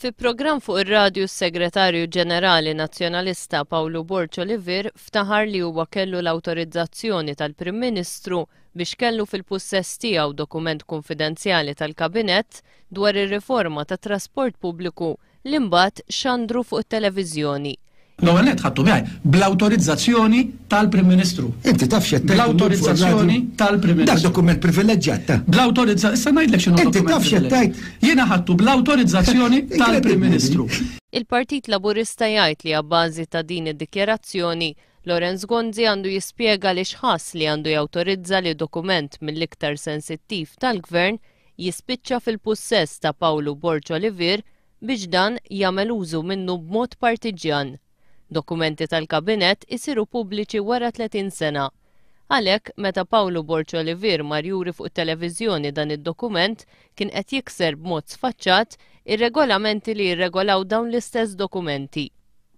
Fi programm fuq ir-radju s-Segretarju Ġenerali Nazzjonalista Pawlu Borg Olivier ftaħar li huwa kellu l-awtorizzazzjoni tal-Prim Ministru biex kellu fil-pussess tiegħu dokument kunfidenzjali tal-Kabinett dwar ir-riforma tat-trasport pubbliku li mbagħad xandru fuq it-televiżjoni. L-ewwel nett ħadtu miegħi bl-awtorizzazzjoni tal-Prim Ministru. Inti taf x'qed tgħid Bl-awtorizzazzjoni tal-Prim Dak Ministru. dokument privileġġjat ta'. Bl-awtorizza issa ngħidlek x'inhu Inti dokument taf x'qed privileġġjat. tgħid. Jiena ħadtu bl-awtorizzazzjoni tal-Prim Ministru. Il-Partit Laburista jgħid li abbażi ta' din id-dikjarazzjoni, Lawrence Gonzi għandu jispjega għaliex ħass li għandu jawtorizza li dokument mill-iktar sensittiv tal-Gvern jispiċċa fil-pussess ta' Pawlu Borg Olivier biex dan jagħmel użu minnu b'mod partiġġjan. Dokumenti tal-Kabinett isiru pubbliċi wara 30 sena. Għalhekk, meta Pawlu Borg Olivier mar juri fuq it-televiżjoni dan id-dokument, kien qed jikser b'mod sfaċċat ir-regolamenti li jirregolaw dawn l-istess dokumenti.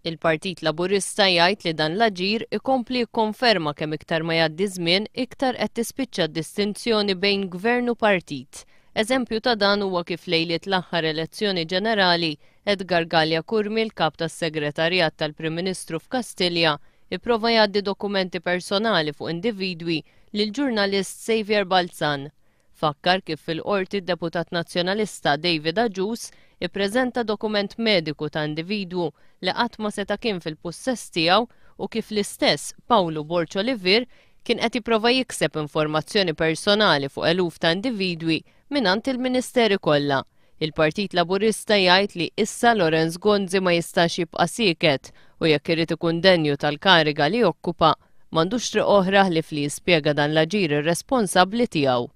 Il-Partit Laburista jgħid li dan l-aġir ikompli jikkonferma kemm iktar ma jgħaddi żmien iktar qed tispiċċa d-distinzjoni bejn gvern u partit. Eżempju ta' dan huwa kif lejliet l-aħħar elezzjoni ġenerali, Edgar Galea Curmi, l-Kap tas-Segretarjat tal-Prim Ministru f'Kastilja, ipprova jgħaddi dokumenti personali fuq individwi lill-ġurnalist Saviour Balzan. Fakkar kif fil-Qorti d-Deputat Nazzjonalista David Agius ippreżenta dokument mediku ta' individwu li qatt ma seta' kien fil-pussess tiegħu u kif l-istess Pawlu Borg Olivier kien qed jipprova jikseb informazzjoni personali fuq eluf ta' individwi mingħand il-Ministeri kollha. Il-Partit Laburista jgħid li issa Lawrence Gonzi ma jistax jibqa' sieket u jekk irid ikun denju tal-kariga li jokkupa, m'għandux triq oħra ħlief li jispjega dan l-aġir irresponsabbli tiegħu.